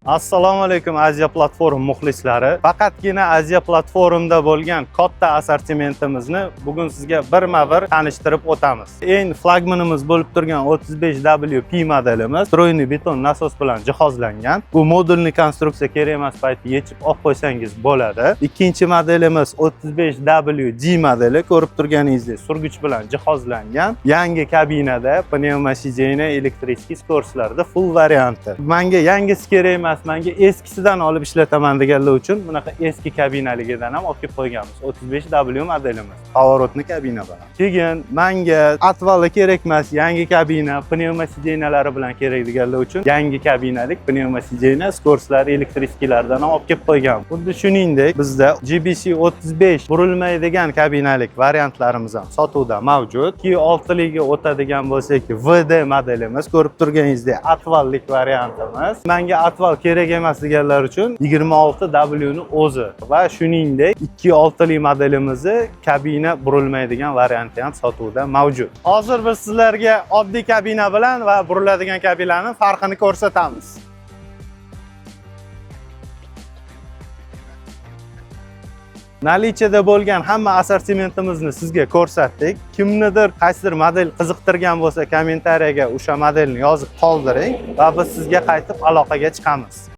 Assalomu alaykum, Aziya Platform muxlislari. Faqatgina Aziya Platformda bo'lgan katta assortimentimizni bugun sizga birma-bir tanishtirib o'tamiz. Eng flagmanimiz bo'lib turgan 35WP modelimiz встроенный beton nasos bilan jihozlangan. Bu modulli konstruksiya, kerak emas payti yechib olib qo'ysangiz bo'ladi. Ikkinchi modelimiz 35WG modeli, ko'rib turganingizdek, surgich bilan jihozlangan. Yangi kabinada пневмосиденье, электрический, скорость larda full varianti. Menga yangisi kerak emas, menga eskisidan olib ishlataman deganlar uchun bunaqa eski kabinaligidan ham olib kelib qo'yganmiz. 35W modelimiz. Поворотный kabina bilan. Keyin menga отвал i kerak emas, yangi kabina, пневмосиденье lari bilan kerak deganlar uchun yangi kabinalik пневмосиденье, скорость lari электрический lardan ham olib kelib qo'ygan. Xuddi shuningdek, bizda GBC 35 burilmaydigan kabinalik variantlarimiz ham sotuvda mavjud. 2.6 liga o'tadigan bo'lsak, VD modelimiz, ko'rib turganingizdek, отвал lik variantimiz. Menga отвал kerak emas deganlar uchun 26W ni o'zi va shuningdek 2.6 lik modelimizni kabina burilmaydigan varianti ham sotuvda mavjud. Hozir biz sizlarga oddiy kabina bilan va buriladigan kabinani farqini ko'rsatamiz. Наличие da bo'lgan hamma assortimentimizni sizga ko'rsatdik. Kimnidir qaysidir model qiziqtirgan bo'lsa, kommentariyaga o'sha modelni yozib qoldiring va biz sizga qaytib aloqaga chiqamiz.